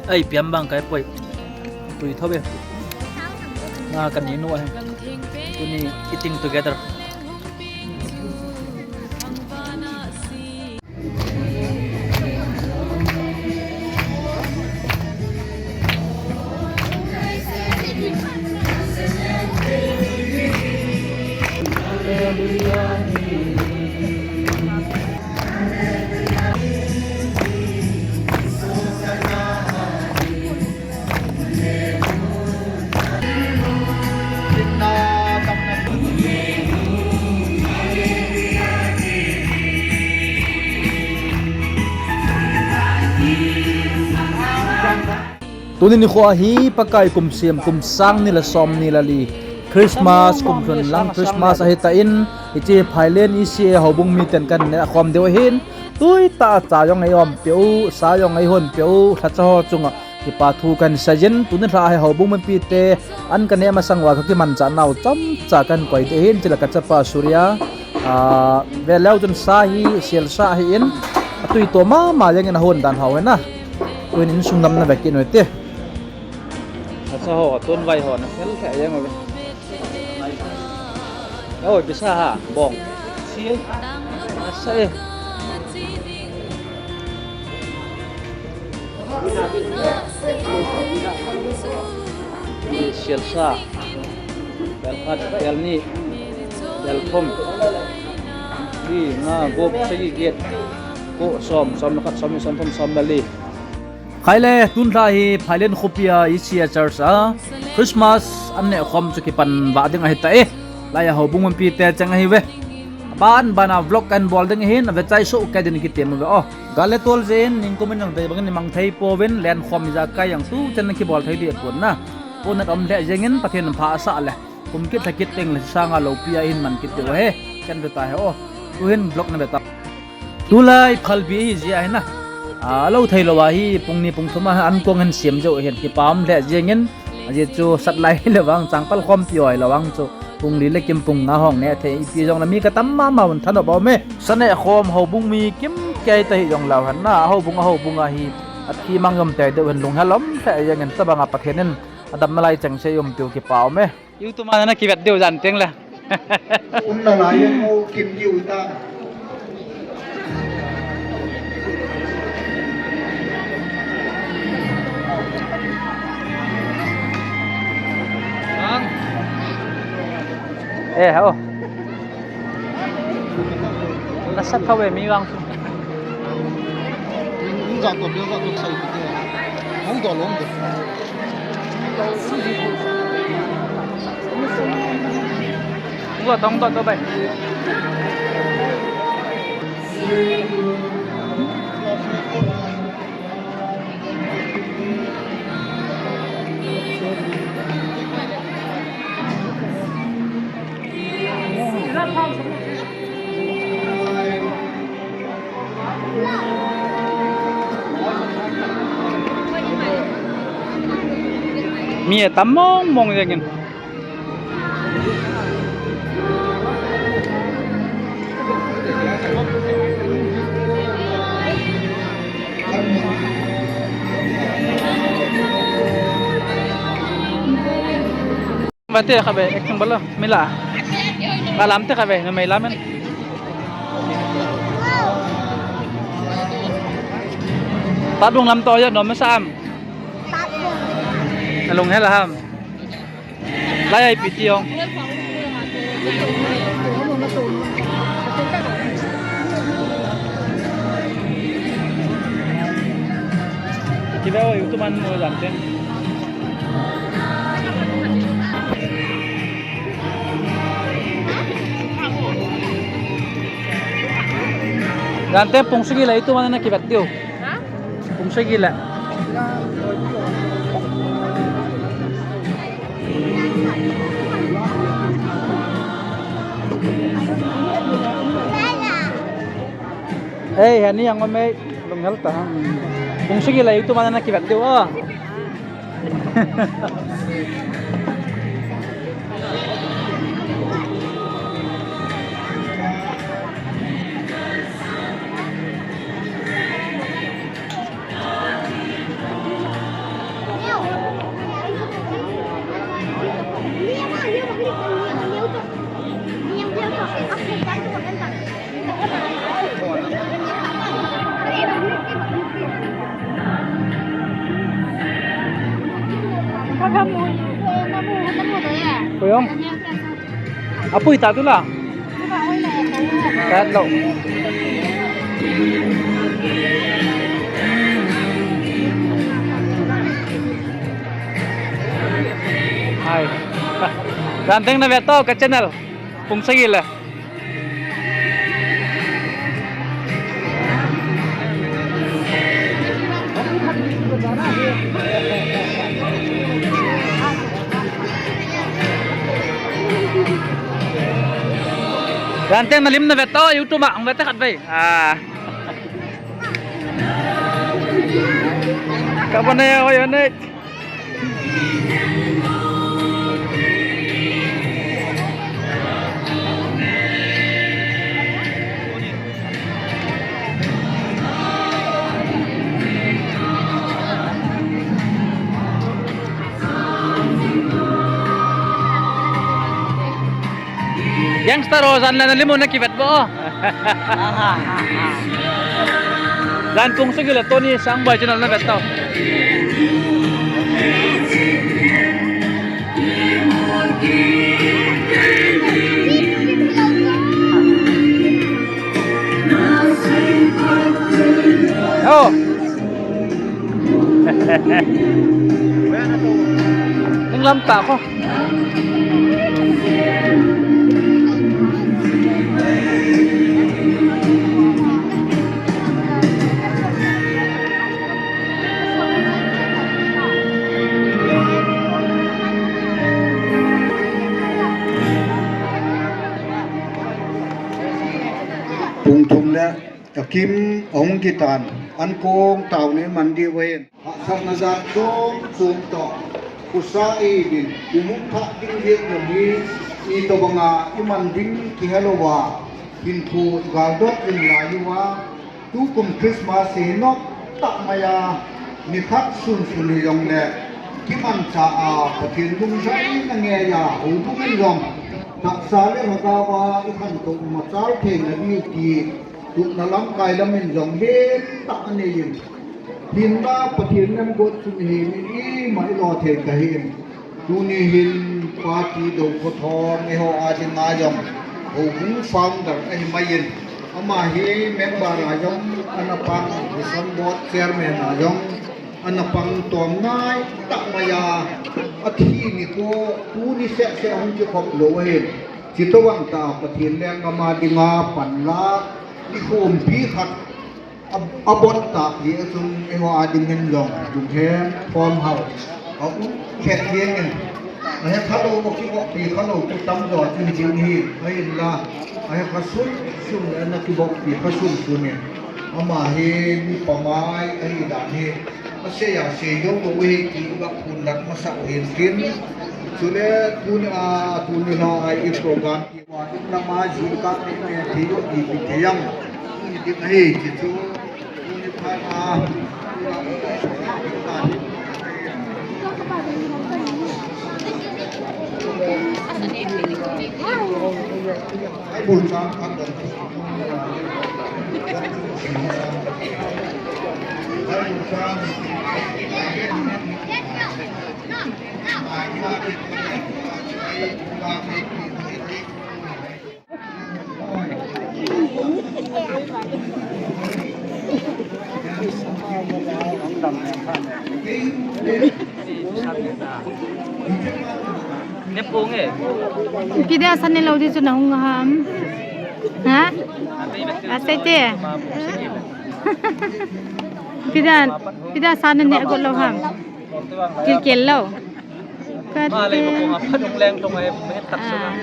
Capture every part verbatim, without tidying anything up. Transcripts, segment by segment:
Ai, piam bang kai poi. Tui tho be. Na kan ni nu ai. Tuni eating together. Tuni nikho hi Pakai kum siam, kum sang ni le som ni le li, Christmas kum lhun lang Christmas ahi tan, hiche Phailen E C A houbung miten kan neh khom diu ahin, tui tah a cha jong ei om peh u, sa jong ei hon peh u, lhacha ho chunga kipa thu kan seijin, tuni lha hi houbung mipite an ka neh masang uva ka kimanchah nau chomcha kan koi ding ahin, chule ka chapa Surya, ah, ve leu chun sa hi, sial sa hi in, atui to mama jeng in ahon dan ho hina. Tuin insung damna ve kit u hite. Asa ho, tun vai ho na fel lheh jeng uve. Oi, bisa ha, bong. Asa e. Sial sa. Bel khat, bel ni. Bel thum. Li, nga, gup, sagi, get. Ko, som, som le khat, som ni, som thum, som le li. Khai le, tun lha hi Phailen khopi a E C A Church a Christmas an neh khom chu kipan vah ding ahi tai. Lai a houbung mipite cheng ahi ve. Ban ban a vlog kan bol ding ahin, ave chai soh kei din kitem uve o. Gal le tol jeh in, ningkum in jong dei bang in mang thei pouvin, len khom ijakai jong tu chan kibol thei ding pon na. Pon nat om lheh jeng in, Pathen in pha asah le. Kum kit lha kit teng le sanga lopi a hin man kit diu ahi. Kan ve ta hi o. Tu hin vlog na ve ta. Tulai phalbi hi jia hina. A, lo thei lou a hi pung ni pung thum a an kong hin siam jo hin kipa um lheh jeng in. Ajeh chu sat lai le vang chang pal khompi oi le vang chu pung li le kim pung nga hong neh thei ipi jong le mi ka tam mama un thanop a um e. Sa neh khom houbung mi kim kei ta hi jong lou hen na, houbung a houbung a hi athi mang jom tei deuh hin lunghel um lheh jeng in tabang a Pathen in adamna lai cheng sei um tiu kipa um e. YouTube a na kivet diu jan teng le. Umna lai a mu kim diu ta. Bang. Eh, oh. Nasa tho ve mi vang. Hung ja to, hung ja to sai kiti. Hung do lom de. Hung do, hung do, do bai. Mi atam mong mong jeng in. Vate kha ve, acting bol lo, mi la. Ka lam te kha ve, numei lam in. Tabung lam to ya nom sam. Alung hel ham. Lai ai pi ti ong. Kibe o YouTube man mo jam te. Jam te pung sagi lai tu man na kibat diu. Ha? Pung sagi la. Ei, hani ang mamei, lunghel ta. Pung sagi la YouTube man na kibat diu a. Apui ta tu la. Tat lo. Hai. Jan teng na ve to ka channel. Pung sagi le. Jan teng na lim na ve to YouTube a, ang ve ta khat ve. Ah. Ka ba na ya, oi, oi. Gangster ho, jan le na lim u na kivet bo. Jan pung sagi le Tony Sangboi channel na vet tau. Oh. Ning lam ta ko. Pung thum le akim ahung kitan, ankong tao nei man diu ahin. Hahsatna jat chom chom toh, khosa eidin, umum thah ding jeh jong hi, itobanga iman ding kihelou a, hinkho galdot in lai uva, tukum Christmas hi nom tah mai a, nikhat sunsun hijongle, kimanchah a, Pathen lungjaina ngeiya, houbung in jong, tahsa le lhagao a, ikhantou machal theina diu ti, Tupna lamkai lam in jong lentah anei in. Hinla Pathen lemgot chu mihem in ima ilo thei kahin. Tuni hin party dou kho thom eiho a dinga jong houbung founder ahi mai in. Ama hi member a jong ana pang, mission board chairman a jong ana pang, tom ngai tah mai a, athi nikho tuni seh seh hung kikhop lou ahin. Chutobang tah a Pathen lenggam a dinga panla nikhompi khat a, abol tah jeh chun eiho a ding hin jong, Lunghem Farm House a um khet jeng in, ahe khalou, kivoppi khalou chu tamjo chu hi ding hi, ahinla ahe kha sunsun le ana kivoppi kha sunsun in, ama hi mipa mai ahi dan hi asei a sei jou lou ahi ti iga phondoh masah u ahin tin. Chule tuni a, tuni lha a i program Lama jingkah nei thei lou ipi thei am? Ipi thei ti chu. Ai bul chang khat dong. Ai bul chang. Ipi dia sa ne lou di chu na hung ham? Ha? Asei te. Ipi dia, ipi dia sa ne ne got lou ham? Kilkel lou. Kate. Ma lei ma kong a phanung leng tong ai, ma het tak sung a. Ah.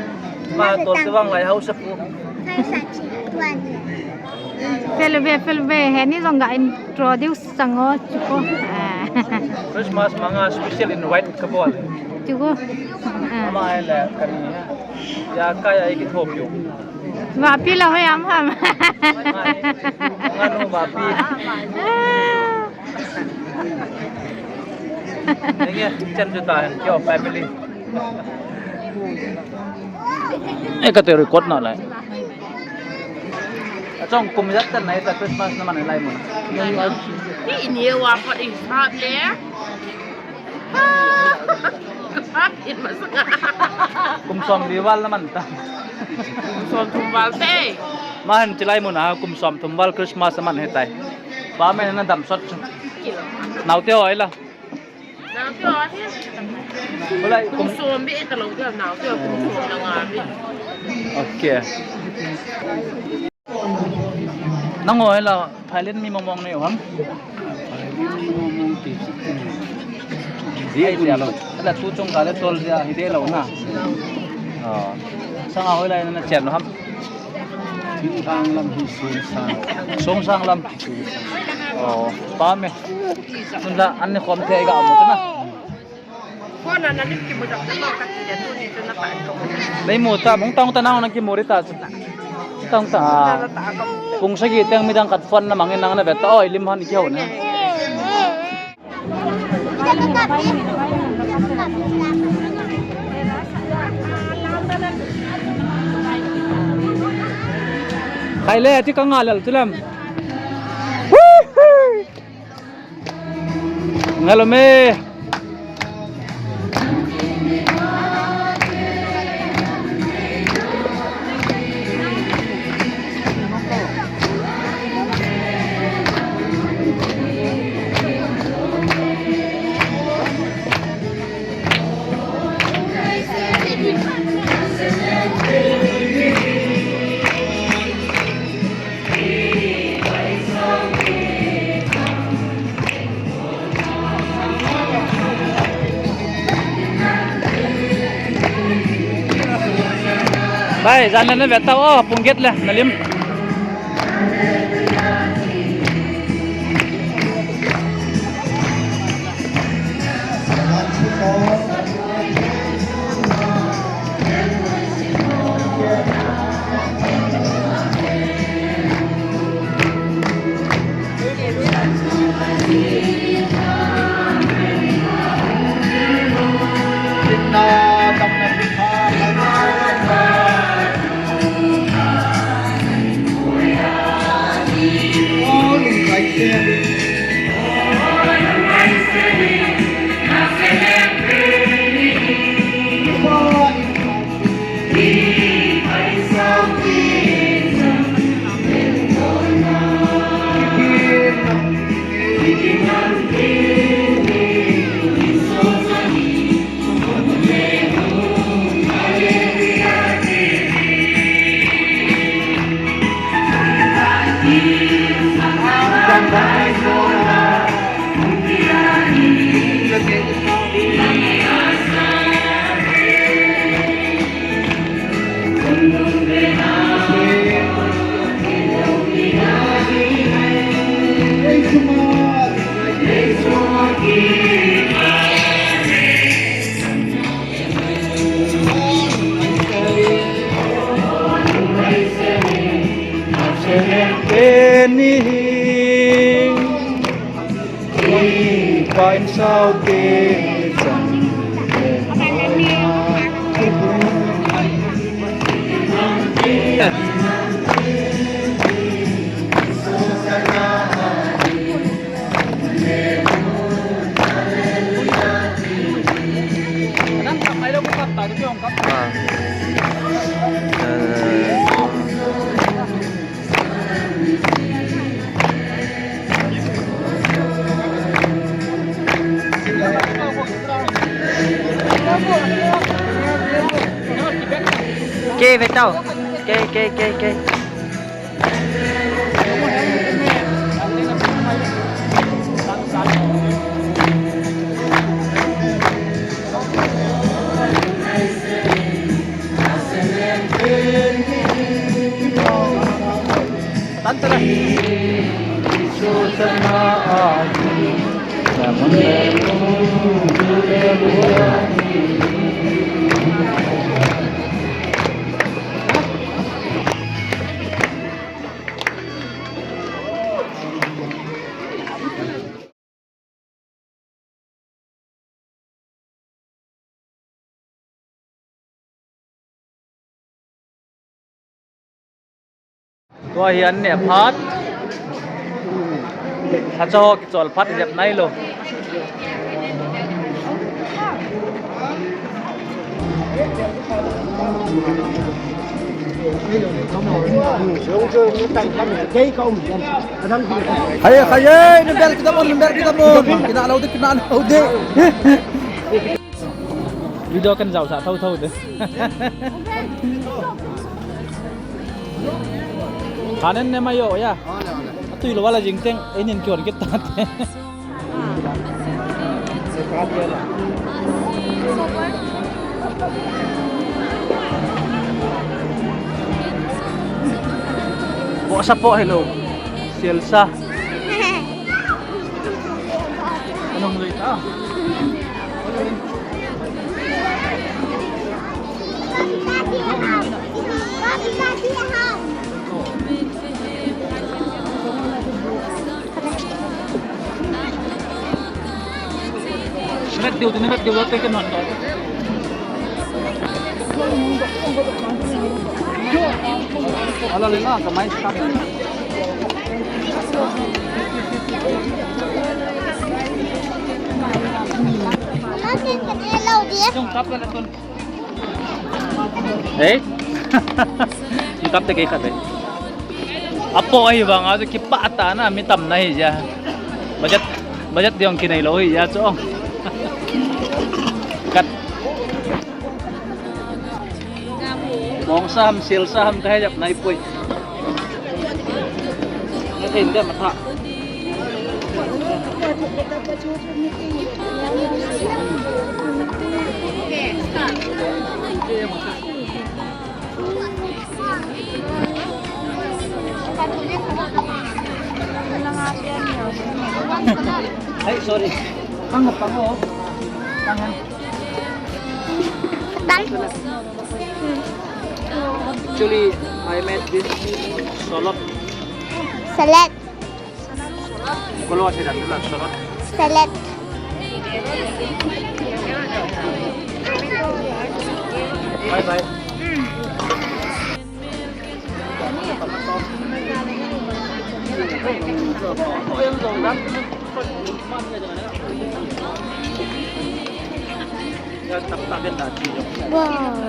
Ma tol te vang lai hausa pu. Fel ve, fel ve, heni jong ga introduce sang o, chuko. Ah. Christmas manga special invite kabol. Chuko. Ah. Ama ai le kani ha. Ya kai ai kithop yo. Vapi la hoi am ham. Nganu vapi. Ah. Nge, chan chu ta hen, kio family. E ka te record na lai. Achong kum jat tan nai ta Christmas na man lai mo. Ni ni wa ko i sap le. Hap, it masanga. Kum som li val na man ta. Kum som thum val te. Mahin chilai mun a kum som thum val Christmas man he tai. Pa me na dam sot chu. Nau te oi la. Nau te oi. Hola kum som bi ka lo te nau te kum som na nga bi. Okay. Nang oi la, Thailand mi mong mong nei ham? Thailand mi mong mong ti. Di ai lo. Ala tu chung ka le tol dia hi de lo na. Oh. Sanga hoi la na chen ham? Sungsang lam hi Sungsang. Sungsang lam. Oh, pa me. Tun la an ni khom the ga mo na. Phone na lim kimu jap na ka ti de tu ni tu na ta ko. Nei mu ta, mong tang ta nang na kimu ri ta. Tang ta. Pung sagi teng midang khat phone na mangin nang na ve ta oi lim han ki ho na. Khai le ati ka ngal al tulam. Ngalome. Bai, jan le na ve ta o, pung get le, na lim. Eni hi, ui, pain sau te chan. Ke, ve tau. Ke, ke, ke, ke. Tua hi an neh phat. Acha ho kichol phat jep nai lo. Hai, hai, hai, number kita pun, number kita pun. Kita lau deh, kita lau deh. Video kan jao sa thau thau deh. Hanen ne mayo ya. Atui lo wala jingteng, einin kion kita. Bo sa po, hello. Salsa. Anong luto? Nagdiw din, nagdiw din, teka, non, non. Ala, lena, kamay sa. Yung cup na natin. Eh? Yung cup na kay kape. Apo ahi bang ajo kipata na, mitam na hi ja. Budget, budget ding kinai lo hi ja chong. Kat. Bong sam, sil sam, kaya jap nai pui. Nai thin dia matha. Ay, sorry. Ang pango. Tangan. Tal. Actually, I made this salad. Salad. Kalau saya dah salad, salad. Salad. Bye bye. Wow.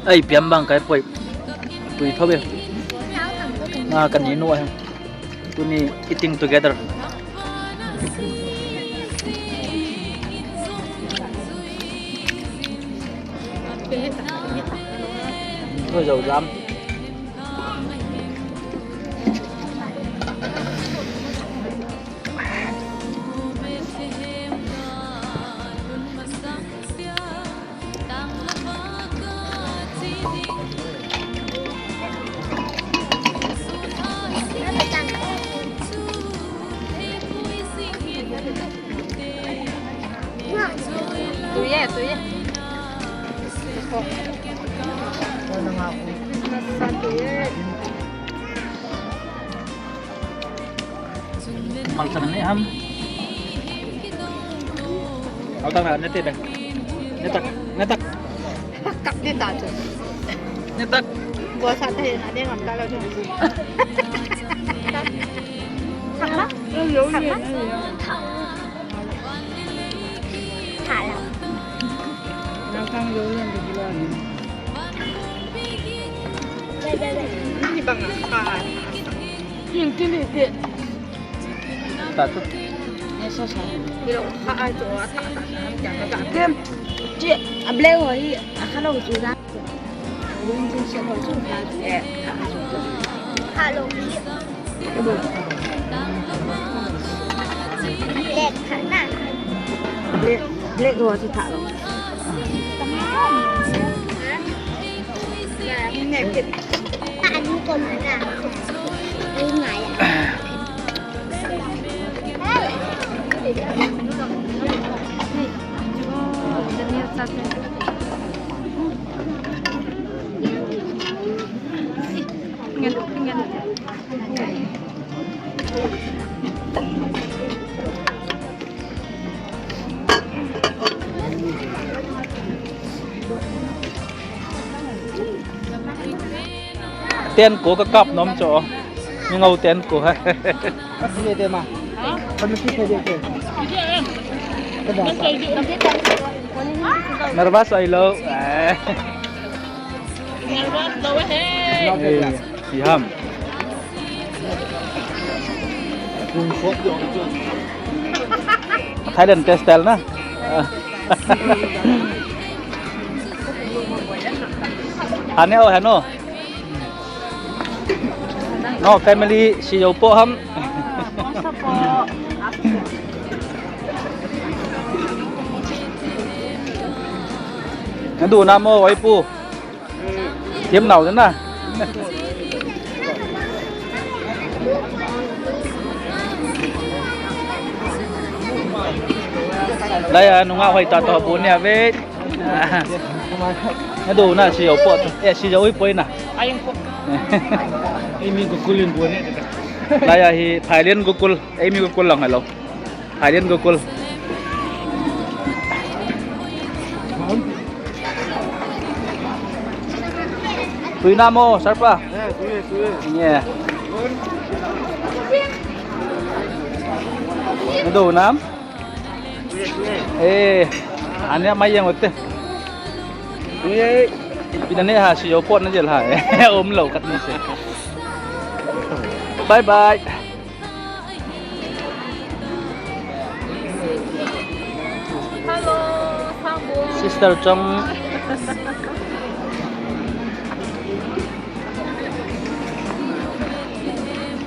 Ai, piam bang kai poi. Pui tho be. Na kan ni no ai. Tuni eating together. Oi, jao jam. Tuye, tuye. Malsang ni ham. Altang na, nete dang. Netak, netak. Kap ni ta tu. Netak. Buat satu yang ada ngam kalau tu. Sama? Sama? Salam. Yang kang jauh yang kebetulan. Ini bang apa? Yang kini dia. Tatu. Eso sa. Bilo ka ai to ta ta. Kem. Che, able ho hi, akalo chu da. Hello. Black kana. Black, black ho chu tha lo. Ani ko na. Ai ngai. Ten ko ka kap nom cho. Ngau ten ko ha. Kasi de ma. Kami si kede ke. Nervous ai lo. Eh. Nervous lo he. Eh, si ham. Thailand te style na. Hane o hano. No, family si yo po ham. Nadu na mo wai pu. Tiam nau na. Lai a nunga hoi ta to bu ne ve. Nadu na si yo po. Eh, si yo i po na. Ai mi ko kulin bu ne. Lai a hi Thailand ko kul. Ei mi ko kul lang hello. Thailand ko kul. Tui na mo, sarpa. Eh, tui, tui. Nye. Nadu nam? Eh, ane mai yang ote. Tui. Pina ne ha si yo pot na jel ha. Um lo kat ni se. Bye bye. Hello, Sangbu. Sister Chong.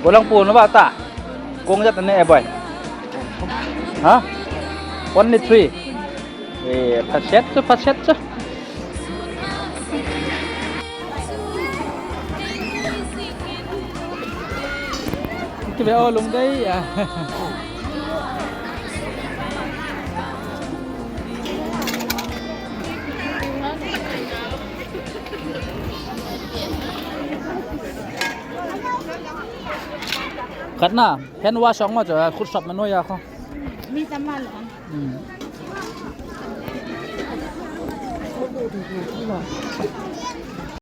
Bolang pu na ba ta. Kong jat ne e boy. Ha? Only three. Eh, phaset chu, phaset chu. Kibe o lungdei a. Khatna, hand wash ong ma chu, khut sop ma noi a kho. Mi tam ma lo. Hmm.